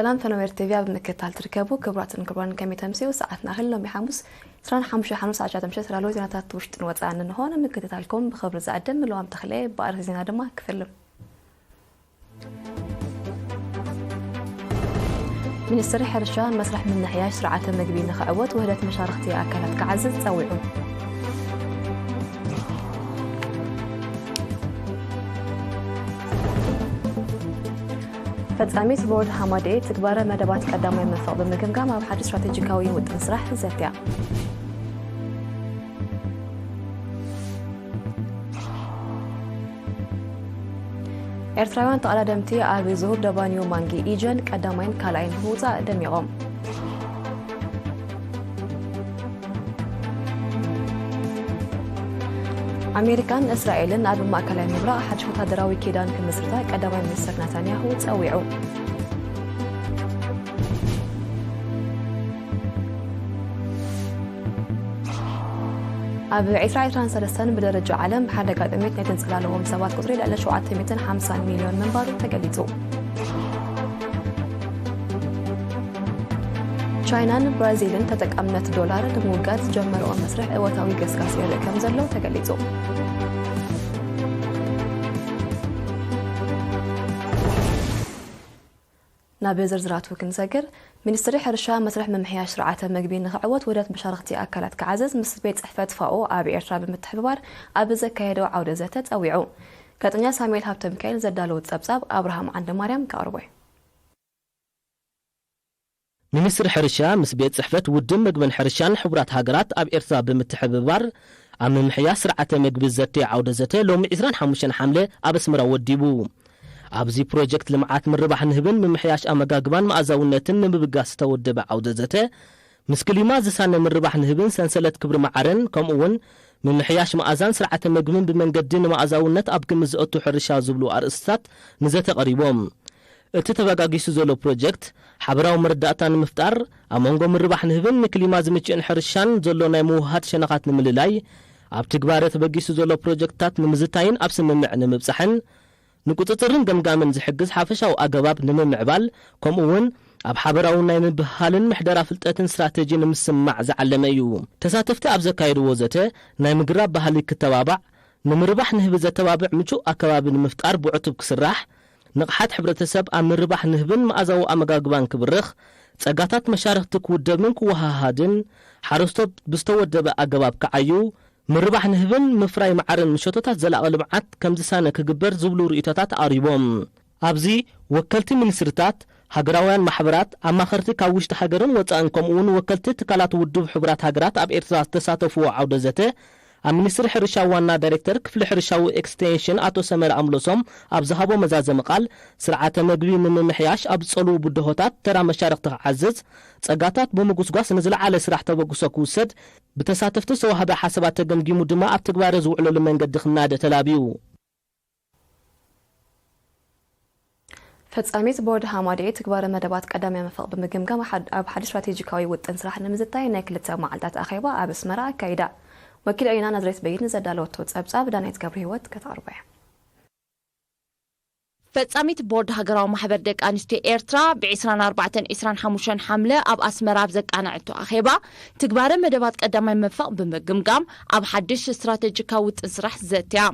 ሰላም ፈነዌር ቲቪ ኣብ ምክትታል ትርከቡ ክቡራትን ክቡራን፣ ከመይ ተምስዩ? ሰዓትና ክል ሎሚ ሓሙስ ዕስራን ሓሙሽተ ሓሙስ ሰዓት ምሸት ራሎ ዜናታት ውሽጥን ወፃእን እንሆ። ንምክትታልኩም ብኽብሪ ዝዕድም ምልዋም ተኽለ። ብኣርእስቲ ዜና ድማ ክፍልም። ሚኒስትሪ ሕርሻ መስርሕ ምምሕያሽ ስርዓተ ምግቢ ንኽዕወት ውህደት መሻርኽቲ ኣካላት ክዓዝዝ ጸዊዑ። ፈጻሚት ቦርድ ሃማደኤ ትግባረ መደባት ቀዳማይ መንፈቕ ብምግምጋም ኣብ ሓደ ስትራቴጂካዊ ውጥን ስራሕ ዘትያ። ኤርትራውያን ተቐዳደምቲ ኣብ ዙሁር ደባኒዮ ማንጊ ኢጀን ቀዳማይን ካልኣይን ብምውጻእ ደሚቖም። ኣሜሪካን እስራኤልን ኣብ ማእከላይ ምብራቕ ሓድሽ ወታደራዊ ኪዳን ክምስርታ ቀዳማይ ሚኒስትር ናታንያሁ ጸዊዑ። ኣብ ዕስራ ዕስራን ሰለስተን ብደረጃ ዓለም ብሓደጋ ጥሜት ናይ ተንጸላለዎም ሰባት ቁጽሪ ልዕሊ ሸውዓተ ሚእትን ሓምሳን ሚልዮን ምንባሩ ተገሊጹ። ቻይናን ብራዚልን ተጠቃምነት ዶላር ንምውጋድ ዝጀመረኦ መስርሕ እወታዊ ገስጋስ የርኢ ከም ዘሎ ተገሊጹ። ናብ ዝርዝራቱ ክንሰግር፣ ሚኒስትሪ ሕርሻ መስርሕ ምምሕያሽ ስርዓተ ምግቢ ንኽዕወት ውህደት መሻርኽቲ ኣካላት ክዓዝዝ ምስ ቤት ጽሕፈት ፋኦ ኣብ ኤርትራ ብምትሕብባር ኣብ ዘካየዶ ዓውደ ዘተ ጸዊዑ። ጋዜጠኛ ሳሙኤል ሃብተ ሚካኤል ዘዳለዎ ጸብጻብ ኣብርሃም ዓንደ ማርያም ከቕርቦ እዩ። ሚኒስትሪ ሕርሻ ምስ ቤት ጽሕፈት ውድብ ምግብን ሕርሻን ሕቡራት ሃገራት ኣብ ኤርትራ ብምትሕብባር ኣብ ምምሕያሽ ስርዓተ ምግቢ ዘተየ ዓውደ ዘተ ሎሚ ዕስራን ሓሙሽተን ሓምለ ኣብ ኣስመራ ወዲቡ። ኣብዚ ፕሮጀክት ልምዓት ምርባሕ ንህብን ምምሕያሽ ኣመጋግባን መኣዛውነትን ንምብጋስ ዝተወደበ ዓውደ ዘተ፣ ምስ ክሊማ ዝሳነ ምርባሕ ንህብን ሰንሰለት ክብሪ መዓረን፣ ከምኡ እውን ምምሕያሽ መኣዛን ስርዓተ ምግብን ብመንገዲ ንመኣዛውነት ኣብ ግምት ዘእቱ ሕርሻ ዝብሉ ኣርእስትታት ንዘተ ቀሪቦም። እቲ ተበጋጊሱ ዘሎ ፕሮጀክት፣ ሓበራዊ መረዳእታ ንምፍጣር፣ ኣብ መንጎ ምርባሕ ንህብን ንክሊማ ዝምችእን ሕርሻን ዘሎ ናይ ምውህሃድ ሸነኻት ንምልላይ፣ ኣብ ትግባረ ተበጊሱ ዘሎ ፕሮጀክትታት ንምዝታይን ኣብ ስምምዕ ንምብጻሕን፣ ንቁጽጽርን ገምጋምን ዝሕግዝ ሓፈሻዊ ኣገባብ ንምምዕባል፣ ከምኡ እውን ኣብ ሓበራዊ ናይ ምብህሃልን ምሕደራ ፍልጠትን ስትራተጂ ንምስምማዕ ዝዓለመ እዩ። ተሳተፍቲ ኣብ ዘካየድዎ ዘተ፣ ናይ ምግራብ ባህሊ ክተባባዕ፣ ንምርባሕ ንህቢ ዘተባብዕ ምቹእ ኣከባቢ ንምፍጣር ብዕቱብ ክስራሕ፣ ንቕሓት ሕብረተሰብ ኣብ ምርባሕ ንህብን መኣዛዊ ኣመጋግባን ክብርኽ፣ ጸጋታት መሻርኽቲ ክውደብን ክወሃሃድን፣ ሓረስቶት ብዝተወደበ ኣገባብ ክዓዩ፣ ምርባሕ ንህብን ምፍራይ መዓርን ንሸቶታት ዘላቒ ልምዓት ከም ዝሳነ ክግበር ዝብሉ ርእይቶታት ኣቕሪቦም። ኣብዚ ወከልቲ ሚኒስትርታት፣ ሃገራውያን ማሕበራት፣ ኣማኸርቲ ካብ ውሽጢ ሃገርን ወጻእን ከምኡ እውን ወከልቲ ትካላት ውድብ ሕቡራት ሃገራት ኣብ ኤርትራ ዝተሳተፍዎ ዓውደ ዘተ፣ ኣብ ሚኒስትሪ ሕርሻ ዋና ዳይሬክተር ክፍሊ ሕርሻዊ ኤክስቴንሽን ኣቶ ሰመረ ኣምሎሶም ኣብ ዝሃቦ መዛዘሚ ቃል፣ ስርዓተ መግቢ ንምምሕያሽ ኣብ ዝጸልዉ ብድሆታት ተራ መሻርኽቲ ክዓዝዝ፣ ጸጋታት ብምጉስጓስ ንዝለዓለ ስራሕ ተበግሶ ክውሰድ፣ ብተሳተፍቲ ዝተዋህበ ሓሳባት ተገምጊሙ ድማ ኣብ ትግባረ ዝውዕለሉ መንገዲ ክናደ ተላብዩ። ፈጻሚት ቦርድ ሃማደኤ ትግባረ መደባት ቀዳማይ መፈቕ ብምግምጋም ሓድ-፣ ኣብ ሓደ ስትራቴጂካዊ ውጥን ስራሕ ንምዝታይ ናይ ክልተ መዓልታት ኣኼባ ኣብ ኣስመራ ኣካይዳ። ወኪል ዒና ናዝሬት በይን ዘዳለወቶ ጸብጻብ ዳናይት ገብረ ህይወት ከተቕርቦ እያ። ፈጻሚት ቦርድ ሃገራዊ ማሕበር ደቂ ኣንስትዮ ኤርትራ ብ ዕስራን ኣርባዕተን ዕስራን ሓሙሽተን ሓምለ ኣብ ኣስመራ ኣብ ዘቃነዐቶ ኣኼባ፣ ትግባረ መደባት ቀዳማይ መፈቕ ብምግምጋም ኣብ ሓድሽ ስትራቴጂካዊ ውጥን ስራሕ ዘትያ።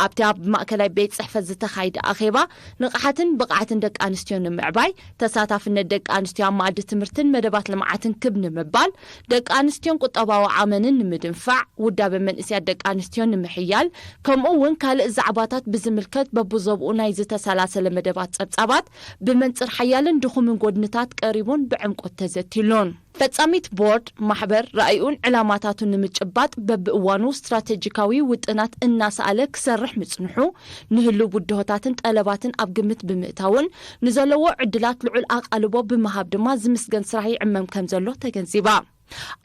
ኣብቲ ኣብ ማእከላይ ቤት ጽሕፈት ዝተኻየደ ኣኼባ፣ ንቕሓትን ብቕዓትን ደቂ ኣንስትዮ ንምዕባይ፣ ተሳታፍነት ደቂ ኣንስትዮ ኣብ መኣዲ ትምህርትን መደባት ልምዓትን ክብ ንምባል፣ ደቂ ኣንስትዮን ቁጠባዊ ዓቕመንን ንምድንፋዕ፣ ውዳበ መንእስያት ደቂ ኣንስትዮ ንምሕያል፣ ከምኡ እውን ካልእ ዛዕባታት ብዝምልከት በብዞብኡ ናይ ዝተሰላሰለ መደባት ጸብጻባት ብመንጽር ሓያልን ድኹምን ጎድንታት ቀሪቡን ብዕምቆት ተዘቲሉን። ፈጻሚት ቦርድ ማሕበር ራእዩን ዕላማታቱን ንምጭባጥ በብእዋኑ ስትራቴጂካዊ ውጥናት እናሰኣለ ክሰርሕ ምጽንሑ፣ ንህልው ብድሆታትን ጠለባትን ኣብ ግምት ብምእታውን ንዘለዎ ዕድላት ልዑል ኣቓልቦ ብምሃብ ድማ ዝምስገን ስራሕ ይዕመም ከም ዘሎ ተገንዚባ።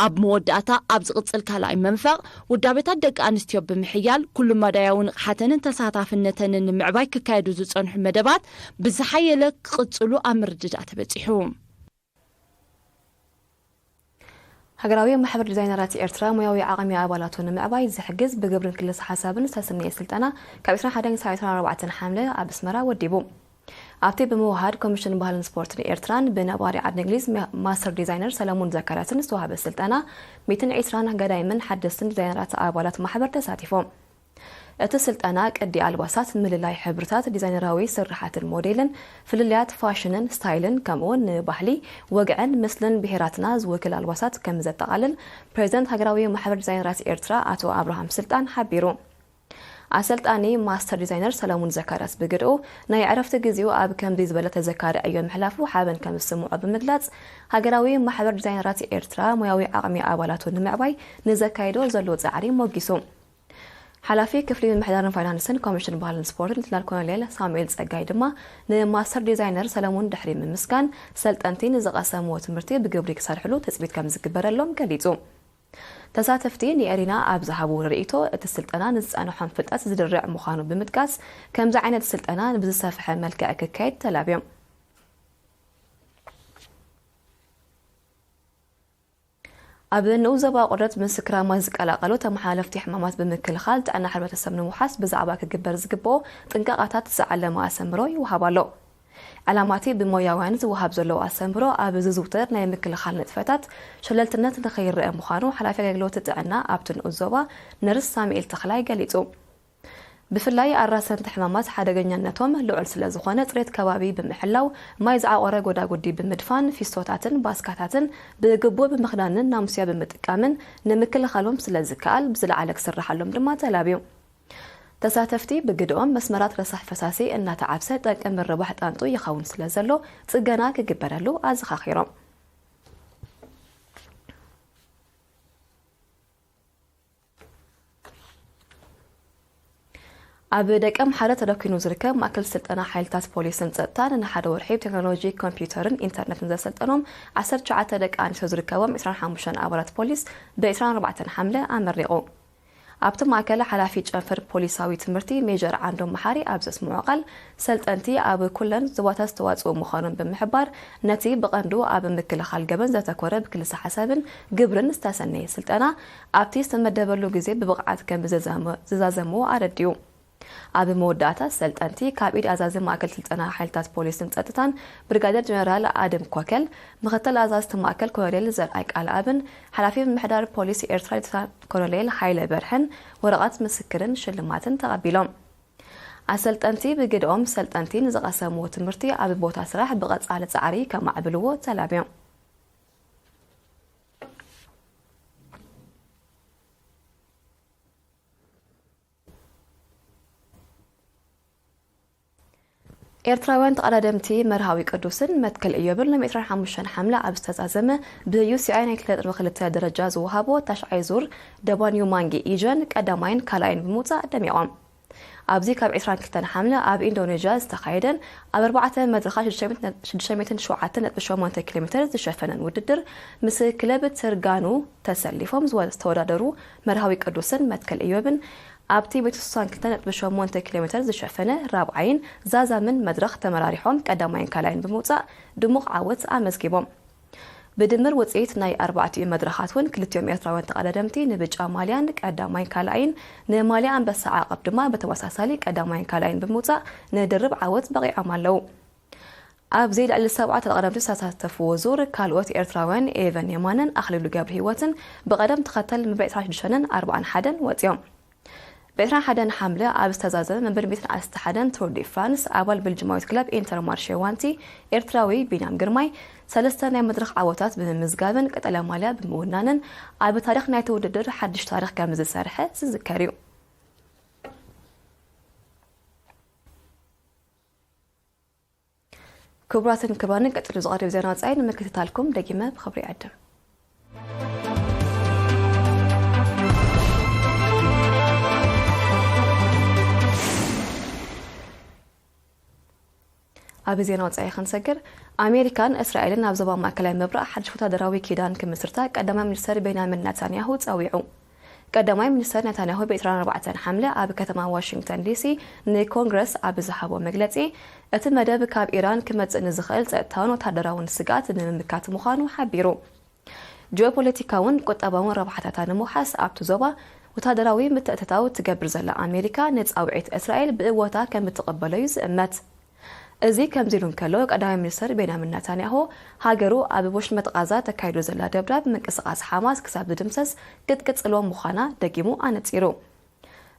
ኣብ መወዳእታ፣ ኣብ ዝቕጽል ካልኣይ መንፈቕ፣ ውዳቤታት ደቂ ኣንስትዮ ብምሕያል፣ ኩሉ መዳያዊ ንቕሓተንን ተሳታፍነተንን ንምዕባይ ክካየዱ ዝጸንሑ መደባት ብዝሓየለ ክቕጽሉ ኣብ ምርድዳእ ተበጺሑ። ሃገራዊ ማሕበር ዲዛይነራት ኤርትራ ሞያዊ ዓቕሚ ኣባላቱ ንምዕባይ ዝሕግዝ ብግብርን ክልሰ ሓሳብን ዝተሰነየ ስልጠና ካብ ዕስራን ሓደን ክሳብ ዕስራን ኣርባዕተን ሓምለ ኣብ ኣስመራ ወዲቡ። ኣብቲ ብምውሃድ ኮሚሽን ባህልን ስፖርትን ኤርትራን ብነባሪ ዓዲ እንግሊዝ ማ-፣ ማስተር ዲዛይነር ሰለሙን ዘካርያስን ዝተዋህበ ስልጠና፣ ሚእትን ዕስራን ገዳይምን ሓደስትን ዲዛይነራት ኣባላት ማሕበር ተሳቲፎም። እቲ ስልጠና ቅዲ ኣልባሳት፣ ምልላይ ሕብርታት፣ ዲዛይነራዊ ስርሓትን ሞዴልን፣ ፍልልያት ፋሽንን ስታይልን፣ ከምኡውን ንባህሊ፣ ወግዕን ምስልን ብሄራትና ዝውክል ኣልባሳት ከም ዘጠቓልል ፕሬዚደንት ሃገራዊ ማሕበር ዲዛይነራት ኤርትራ ኣቶ ኣብርሃም ስልጣን ሓቢሩ። ኣሰልጣኒ ማስተር ዲዛይነር ሰለሙን ዘካርያስ ብግድኡ፣ ናይ ዕረፍቲ ግዜኡ ኣብ ከምዚ ዝበለ ተዘካሪ ዕዮ ምሕላፉ ሓበን ከም ዝስምዖ ብምግላጽ፣ ሃገራዊ ማሕበር ዲዛይነራት ኤርትራ ሞያዊ ዓቕሚ ኣባላቱ ንምዕባይ ንዘካይዶ ዘሎ ጻዕሪ ሞጊሱ። ሓላፊ ክፍሊ ምምሕዳርን ፋይናንስን ኮሚሽን ባህልን ስፖርትን ሌተናል ኮሎኔል ሳሙኤል ጸጋይ ድማ ንማስተር ዲዛይነር ሰለሙን ድሕሪ ምምስጋን፣ ሰልጠንቲ ንዝቐሰምዎ ትምህርቲ ብግብሪ ክሰርሕሉ ትጽቢት ከም ዝግበረሎም ገሊጹ። ተሳተፍቲ ንኤሪና ኣብ ዝሃብዎ ርእይቶ፣ እቲ ስልጠና ንዝጸንሖም ፍልጠት ዝድርዕ ምዃኑ ብምጥቃስ፣ ከምዚ ዓይነት ስልጠና ብዝሰፍሐ መልክዕ ክካየድ ተላብዮም። ኣብ ንኡስ ዞባ ቆርበት ምስ ክራማት ዝቀላቀሉ ተመሓላለፍቲ ሕማማት ብምክልኻል ጥዕና ሕብረተሰብ ንምውሓስ ብዛዕባ ክግበር ዝግብኦ ጥንቃቐታት ዝዓለመ ኣሰምሮ ይወሃብ ኣሎ። ዕላማቲ ብሞያውያን ዝወሃብ ዘሎ ኣሰምሮ ኣብ ዝዝውተር ናይ ምክልኻል ንጥፈታት ሸለልትነት ንኸይረአ ምዃኑ ሓላፊ ኣገልግሎት ጥዕና ኣብቲ ንኡስ ዞባ ነርስ ሳሙኤል ተኽላይ ገሊጹ። ብፍላይ ኣራሰንቲ ሕማማት ሓደገኛነቶም ልዑል ስለ ዝኾነ፣ ጽሬት ከባቢ ብምሕላው፣ ማይ ዝዓቖረ ጎዳጉዲ ብምድፋን፣ ፊስቶታትን ባስካታትን ብግቡእ ብምኽዳንን ናሙስያ ብምጥቃምን ንምክልኻሎም ስለ ዝከኣል፣ ብዝለዓለ ክስርሓሎም ድማ ተላብዩ። ተሳተፍቲ ብግድኦም፣ መስመራት ረሳሕ ፈሳሲ እናተዓብሰ ጠንቂ ምርባሕ ጣንጡ ይኸውን ስለ ዘሎ፣ ጽገና ክግበረሉ ኣዘኻኺሮም። ኣብ ደቀምሓረ ተደኲኑ ዝርከብ ማእከል ስልጠና ሓይልታት ፖሊስን ጸጥታን ንሓደ ወርሒ ብቴክኖሎጂ ኮምፒውተርን ኢንተርነትን ዘሰልጠኖም ዓሰርተ ትሽዓተ ደቂ ኣንስትዮ ዝርከቦም ዕስራን ሓሙሽተን ኣባላት ፖሊስ ብ ዕስራን ኣርባዕተን ሓምለ ኣመሪቑ። ኣብቲ ማእከል ሓላፊ ጨንፈር ፖሊሳዊ ትምህርቲ ሜጀር ዓንዶም መሓሪ ኣብ ዘስምዖ ቃል፣ ሰልጠንቲ ኣብ ኩለን ዞባታት ዝተዋጽኡ ምዃኖም ብምሕባር፣ ነቲ ብቐንዱ ኣብ ምክልኻል ገበን ዘተኮረ ብክልሰ ሓሳብን ግብርን ዝተሰነየ ስልጠና ኣብቲ ዝተመደበሉ ግዜ ብብቕዓት ከም ዝዛዘመ-፣ ዝዛዘምዎ ኣረዲኡ። ኣብ መወዳእታ ሰልጠንቲ ካብ ኢድ ኣዛዚ ማእከል ስልጠና ሓይልታት ፖሊስን ጸጥታን ብርጋዴር ጀነራል ኣደም ኮከል፣ ምኽትል ኣዛዝቲ ማእከል ኮሎኔል ዘርኣይ ቃልኣብን ሓላፊ ምምሕዳር ፖሊስ ኤርትራ ሌተናል ኮሎኔል ሃይለ በርሀን ወረቐት ምስክርን ሽልማትን ተቐቢሎም። ኣሰልጠንቲ ብግድኦም፣ ሰልጠንቲ ንዝቐሰምዎ ትምህርቲ ኣብ ቦታ ስራሕ ብቐጻሊ ጻዕሪ ከማዕብልዎ ተላብዮም። ኤርትራውያን ተቐዳደምቲ መርሃዊ ቅዱስን መትከል ኢዮብን ሎሚ ዕስራን ሓሙሽተን ሓምለ ኣብ ዝተዛዘመ ብዩ ሲ ኣይ ናይ ክልተ ነጥቢ ክልተ ደረጃ ዝወሃቦ ታሽዓይ ዙር ደባንዩ ማንጊ ኢጀን ቀዳማይን ካልኣይን ብምውጻእ ደሚቖም። ኣብዚ ካብ ዕስራን ክልተን ሓምለ ኣብ ኢንዶኔዥያ ዝተኻየደን ኣብ ኣርባዕተ መድረኻት ሽዱሽተ ሚእትን ሸውዓተ ነጥቢ ሸሞንተ ኪሎ ሜትር ዝሸፈነን ውድድር፣ ምስ ክለብ ትርጋኑ ተሰሊፎም ዝወ-፣ ዝተወዳደሩ መርሃዊ ቅዱስን መትከል ኢዮብን ኣብቲ ሚእቲ ስሳን ክልተ ነጥቢ ሸሞንተ ኪሎ ሜትር ዝሸፈነ ራብዓይን ዛዛምን መድረኽ ተመራሪሖም ቀዳማይን ካልኣይን ብምውጻእ ድሙቕ ዓወት ኣመዝጊቦም። ብድምር ውጽኢት ናይ ኣርባዕቲኡ መድረኻት እውን ክልቲኦም ኤርትራውያን ተቐዳደምቲ ንብጫ ማልያን ቀዳማይን ካልኣይን፣ ንማልያ ኣንበሳ ዓቐብ ድማ ብተመሳሳሊ ቀዳማይን ካልኣይን ብምውጻእ ንድርብ ዓወት በቒዖም ኣለዉ። ኣብዚ ልዕሊ ሰብዓ ተቐዳደምቲ ዝተሳተፍዎ ዙር፣ ካልኦት ኤርትራውያን ኤቨን የማነን ኣኽሊሉ ገብረሂወትን ብቐደም ተኸተል መበል ዕስራን ሽዱሽተን ኣርባዓን ሓደን ወጺኦም። ብ ዕስራን ሓደን ሓምለ ኣብ ዝተዛዘመ መበል ሚእትን ዓሰርተ ሓደን ቱር ዲ ፍራንስ፣ ኣባል ቤልጅማዊት ክለብ ኢንተርማርሼ ዋንቲ ኤርትራዊ ቢንያም ግርማይ ሰለስተ ናይ መድረኽ ዓወታት ብምምዝጋብን ቀጠልያ ማልያ ብምውናንን ኣብ ታሪኽ ናይቲ ውድድር ሓድሽ ታሪኽ ከም ዝሰርሐ ዝዝከር እዩ። ክቡራትን ክቡራንን፣ ቀጺሉ ዝቐርብ ዜና ወጻኢ ንምክትታልኩም ደጊመ ብኽብሪ ይዕድም። ኣብ ዜና ወጻኢ ክንሰግር፣ ኣሜሪካን እስራኤልን ኣብ ዞባ ማእከላይ ምብራቕ ሓድሽ ወታደራዊ ኪዳን ክምስርታ ቀዳማይ ሚኒስተር ቤንያሚን ናታንያሁ ጸዊዑ። ቀዳማይ ሚኒስተር ናታንያሁ ብ ዕስራን ኣርባዕተን ሓምለ ኣብ ከተማ ዋሽንግተን ዲሲ ንኮንግረስ ኣብ ዝሃቦ መግለጺ፣ እቲ መደብ ካብ ኢራን ክመጽእ ንዝኽእል ጸጥታውን ወታደራውን ስግኣት ንምምካት ምዃኑ ሓቢሩ። ጂኦፖለቲካውን ቁጠባውን ረብሓታታ ንምውሓስ ኣብቲ ዞባ ወታደራዊ ምትእትታው ትገብር ዘላ ኣሜሪካ ንጻውዒት እስራኤል ብእወታ ከም እትቕበሎ እዩ ዝእመት። እዚ ከምዚ ኢሉ እንከሎ፣ ቀዳማይ ሚኒስትር ቤንያሚን ናታንያሁ፣ ሃገሩ ኣብ ወሽመጥ ቓዛ ተካይዶ ዘላ ደብዳብ ምንቅስቓስ ሓማስ ክሳብ ዝድምሰስ ክትቅጽሎ ምዃና ደጊሙ ኣነጺሩ።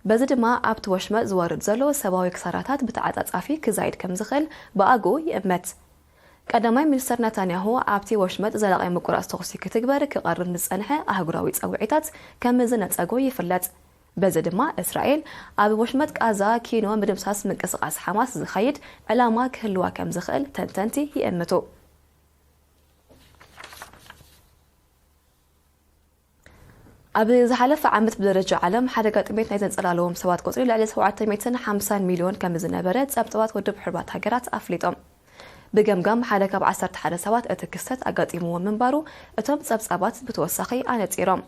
በዚ ድማ ኣብቲ ወሽመጥ ዝወርድ ዘሎ ሰብኣዊ ክሳራታት ብተዓጻጻፊ ክዛይድ ከም ዝኽእል ብኣግኡ ይእመት። ቀዳማይ ሚኒስትር ናታንያሁ፣ ኣብቲ ወሽመጥ ዘላቒ ምቁራጽ ተኹሲ ክትግበር ክቐርብ ንዝጸንሐ ኣህጉራዊ ጸውዒታት ከም ዝነጸጎ ይፍለጥ። በዚ ድማ እስራኤል ኣብ ወሽመጥ ቃዛ ኪኖ ምድምሳስ ምንቅስቓስ ሓማስ ዝኸይድ ዕላማ ክህልዋ ከም ዝኽእል ተንተንቲ ይእምቱ። ኣብ ዝሓለፈ ዓመት ብደረጃ ዓለም ሓደጋ ጥሜት ናይ ዘንጸላለዎም ሰባት ቁጽሪ ልዕሊ ሸውዓተ ሚእትን ሓምሳን ሚልዮን ከም ዝነበረ ጸብጻባት ውድብ ሕቡራት ሃገራት ኣፍሊጦም። ብገምጋም ሓደ ካብ ዓሰርተ ሓደ ሰባት እቲ ክስተት ኣጋጢምዎ ምንባሩ እቶም ጸብጻባት ብተወሳኺ ኣነጺሮም።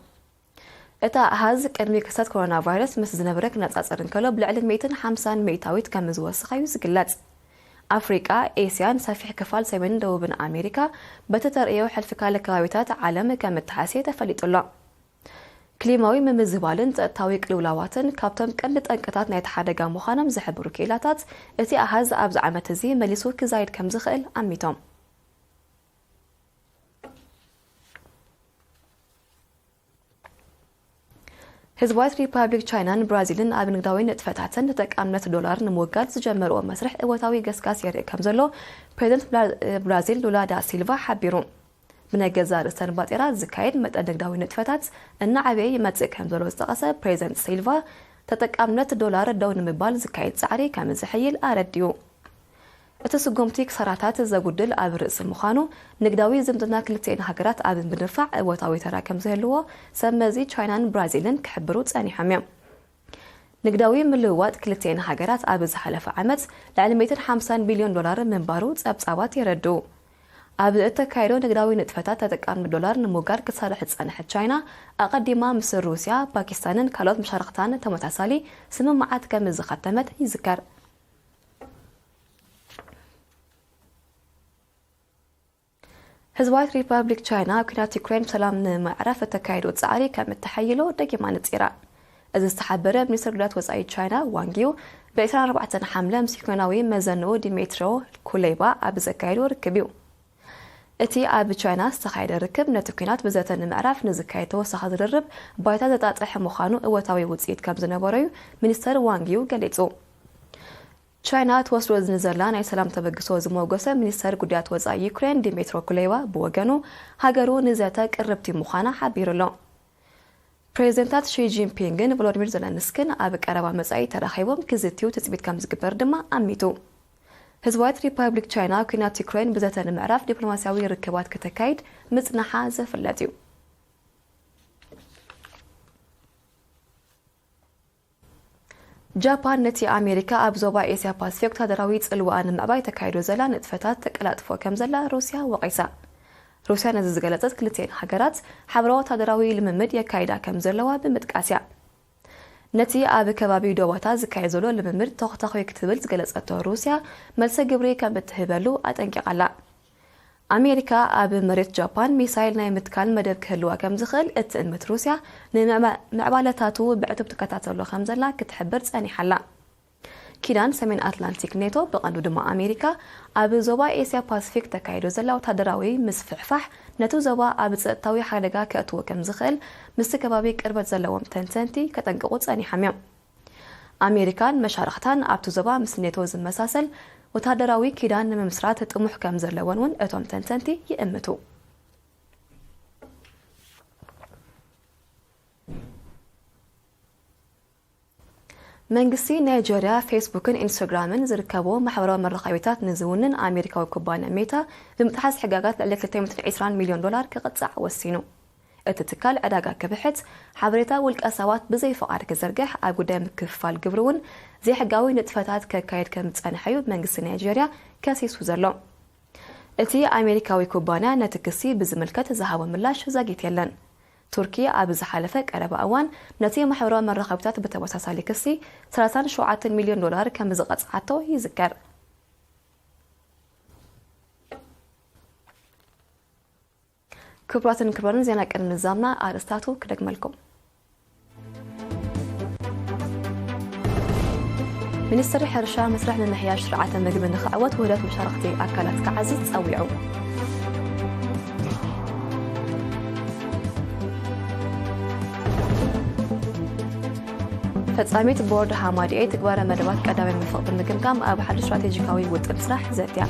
እታ ኣሃዝ ቅድሚ ክስተት ኮሮና ቫይረስ ምስ ዝነበረ ክነጻጸር እንከሎ ብልዕሊ ሚእትን ሓምሳን ሚእታዊት ከም ዝወሰኸ እዩ ዝግለጽ። ኣፍሪቃ፣ ኤስያን ሰፊሕ ክፋል ሰሜንን ደቡብን ኣሜሪካ በቲ ተርእዮ ሕልፊ ካልእ ከባቢታት ዓለም ከም እተሃስየ ተፈሊጡ ኣሎ። ክሊማዊ ምምዝባልን ጸጥታዊ ቅልውላዋትን ካብቶም ቀንዲ ጠንቅታት ናይቲ ሓደጋ ምዃኖም ዝሕብሩ ክኢላታት፣ እቲ ኣሃዝ ኣብዚ ዓመት እዚ መሊሱ ክዛይድ ከም ዝኽእል ኣሚቶም። ህዝባዊት ሪፓብሊክ ቻይናን ብራዚልን ኣብ ንግዳዊ ንጥፈታትን ተጠቃምነት ዶላር ንምውጋድ ዝጀመርዎ መስርሕ እወታዊ ገስጋስ የርኢ ከም ዘሎ ፕሬዚደንት ብራ-፣ ብራዚል ሉላ ዳ ሲልቫ ሓቢሩ። ብናይ ገዛእ ርእሰን ባጤራ ዝካየድ መጠን ንግዳዊ ንጥፈታት እናዓበየ ይመጽእ ከም ዘሎ ዝጠቐሰ ፕሬዚደንት ሲልቫ፣ ተጠቃምነት ዶላር ደው ንምባል ዝካየድ ጻዕሪ ከም ዝሕይል ኣረዲኡ። እቲ ስጉምቲ ክሳራታት ዘጉድል ኣብ ርእሲ ምዃኑ፣ ንግዳዊ ዝምድና ክልቲኤን ሃገራት ኣብ ምድንፋዕ እወታዊ ተራ ከም ዝህልዎ ሰብ መዚ ቻይናን ብራዚልን ክሕብሩ ጸኒሖም እዮም። ንግዳዊ ምልውዋጥ ክልቲኤን ሃገራት ኣብ ዝሓለፈ ዓመት ልዕሊ ሚእትን ሓምሳን ቢልዮን ዶላር ምንባሩ ጸብጻባት የረድኡ። ኣብ እተካየዶ ንግዳዊ ንጥፈታት ተጠቃሚ ዶላር ንምውጋድ ክትሰርሕ ዝጸንሐት ቻይና፣ ኣቐዲማ ምስ ሩስያ፣ ፓኪስታንን ካልኦት መሻርኽታን ተመሳሳሊ ስምምዓት ከም ዝኸተመት ይዝከር። ህዝባዊት ሪፓብሊክ ቻይና ኣብ ኲናት ዩክሬን ብሰላም ንምዕራፍ እተካየዶ ጻዕሪ ከም እተሓይሎ ደጊማ ነጺራ። እዚ ዝተሓበረ ሚኒስትር ጉዳያት ወጻኢ ቻይና ዋንግ ዩ ብ ዕስራን ኣርባዕተን ሓምለ ምስ ዩክሬናዊ መዘንኡ ዲሜትሮ ኩሌባ ኣብ ዘካየዶ ርክብ እዩ። እቲ ኣብ ቻይና ዝተኻየደ ርክብ ነቲ ኲናት ብዘተ ንምዕራፍ ንዝካየድ ተወሳኺ ዝርርብ ባይታ ዘጣጥሕ ምዃኑ እወታዊ ውጽኢት ከም ዝነበሮ እዩ ሚኒስተር ዋንግ ዩ ገሊጹ። ቻይና ትወስዶ ንዘላ ናይ ሰላም ተበግሶ ዝመወገሰ ሚኒስተር ጉዳያት ወጻኢ ዩክሬን ዲሜትሮ ኩሌባ ብወገኑ፣ ሃገሩ ንዘተ ቅርብቲ ምዃና ሓቢሩ ኣሎ። ፕሬዚደንታት ሺ ጂንፒንግን ቮሎዲሚር ዘለንስክን ኣብ ቀረባ መጻኢ ተራኺቦም ክዝትዩ ትጽቢት ከም ዝግበር ድማ ኣሚቱ። ህዝባዊት ሪፓብሊክ ቻይና ኲናት ዩክሬን ብዘተ ንምዕራፍ ዲፕሎማስያዊ ርክባት ከተካይድ ምጽንሓ ዝፍለጥ እዩ። ጃፓን ነቲ ኣሜሪካ ኣብ ዞባ ኤስያ ፓሲፊክ ወታደራዊ ጽልዋኣ ንምዕባይ ተካይዶ ዘላ ንጥፈታት ተቀላጥፎ ከም ዘላ ሩስያ ወቒሳ። ሩስያ ነዚ ዝገለጸት ክልቲኤን ሃገራት ሓበራዊ ወታደራዊ ልምምድ የካይዳ ከም ዘለዋ ብምጥቃስ እያ። ነቲ ኣብ ከባቢ ዶባታ ዝካየድ ዘሎ ልምምድ ተኹተኹ ክትብል ዝገለጸቶ ሩስያ መልሰ ግብሪ ከም እትህበሉ ኣጠንቂቓ ኣላ። ኣሜሪካ ኣብ መሬት ጃፓን ሚሳይል ናይ ምትካል መደብ ክህልዋ ከም ዝኽእል እትእምት ሩስያ፣ ንምዕባ-፣ ምዕባለታቱ ብዕቱብ ትከታተሎ ከም ዘላ ክትሕብር ጸኒሓ ኣላ። ኪዳን ሰሜን ኣትላንቲክ ኔቶ፣ ብቐንዱ ድማ ኣሜሪካ፣ ኣብ ዞባ ኤስያ ፓሲፊክ ተካይዶ ዘላ ወታደራዊ ምስፍሕፋሕ ነቲ ዞባ ኣብ ጸጥታዊ ሓደጋ ከእትዎ ከም ዝኽእል ምስቲ ከባቢ ቅርበት ዘለዎም ተንተንቲ ከጠንቅቑ ጸኒሖም እዮም። ኣሜሪካን መሻርኽታን ኣብቲ ዞባ ምስ ኔቶ ዝመሳሰል ወታደራዊ ኪዳን ንምምስራት ጥሙሕ ከም ዘለወን እውን እቶም ተንተንቲ ይእምቱ። መንግስቲ ናይጀርያ ፌስቡክን ኢንስታግራምን ዝርከብዎ ማሕበራዊ መራኸቢታት ንዝውንን ኣሜሪካዊ ኩባንያ ሜታ ብምጥሓስ ሕጋጋት ልዕሊ ክልተ ሚእትን ዕስራን ሚልዮን ዶላር ክቕጻዕ ወሲኑ። እቲ ትካል ዕዳጋ ክብሕት፣ ሓበሬታ ውልቀ ሰባት ብዘይ ፍቓድ ክዝርግሕ፣ ኣብ ጉዳይ ምክፍፋል ግብሪ እውን ዘይሕጋዊ ንጥፈታት ከካይድ ከም ዝጸንሐ እዩ መንግስቲ ናይጀርያ ከሲሱ ዘሎ። እቲ ኣሜሪካዊ ኩባንያ ነቲ ክሲ ብዝምልከት ዝሃቦ ምላሽ ዛጊት የለን። ቱርኪ ኣብ ዝሓለፈ ቀረባ እዋን ነቲ ማሕበራዊ መራኸቢታት ብተመሳሳሊ ክሲ ሰላሳን ሸውዓተን ሚልዮን ዶላር ከም ዝቐጽዓቶ ይዝከር። ክቡራትን ክቡራንን፣ ዜና ቅድሚ ምዛምና ኣርእስታቱ ክደግመልኩም። ሚኒስትሪ ሕርሻ መስርሕ ምምሕያሽ ስርዓተ ምግቢ ንኽዕወት ውህደት መሻርኽቲ ኣካላት ክዓዝዝ ጸዊዑ። ፈጻሚት ቦርድ ሃማዲኤ ትግባረ መደባት ቀዳማይ መርፍቕ ብምግምጋም ኣብ ሓድሽ ስትራቴጂካዊ ውጥን ስራሕ ዘትያ።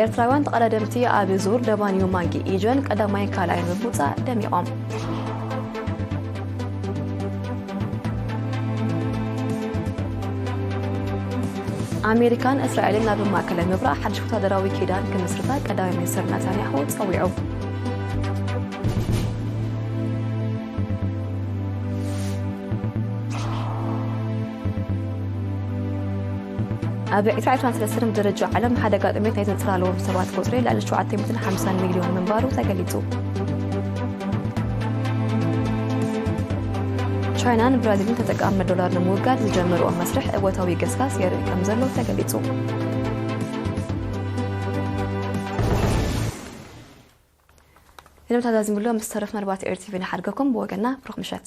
ኤርትራውያን ተቐዳደምቲ ኣብ ዙር ደባኒው ማንጊ ኢጀን ቀዳማይ ካልኣይ ብምውጻእ ደሚቖም። ኣሜሪካን እስራኤልን ናብ ማእከላይ ምብራቕ ሓድሽ ወታደራዊ ኪዳን ክምስርታ ቀዳማይ ሚኒስትር ናታንያሁ ጸዊዑ። ኣብ ዕስራ ዕስራን ሰለስተን ብደረጃ ዓለም ሓደጋ ጥሜት ናይ ዘንጸላለዎም ሰባት ቁጽሪ ልዕሊ ሸውዓተ ሚእትን ሓምሳን ሚልዮን ምንባሩ ተገሊጹ። ቻይናን ብራዚልን ተጠቃምነት ዶላር ንምውጋድ ዝጀመርኦ መስርሕ እወታዊ ገስጋስ የርኢ ከም ዘሎ ተገሊጹ። ዜና ተዛዚምሎ ምስ ተረፍ መርባት ኤር ቲቪ ንሓድገኩም ብወገና ብሩኽ ምሸት።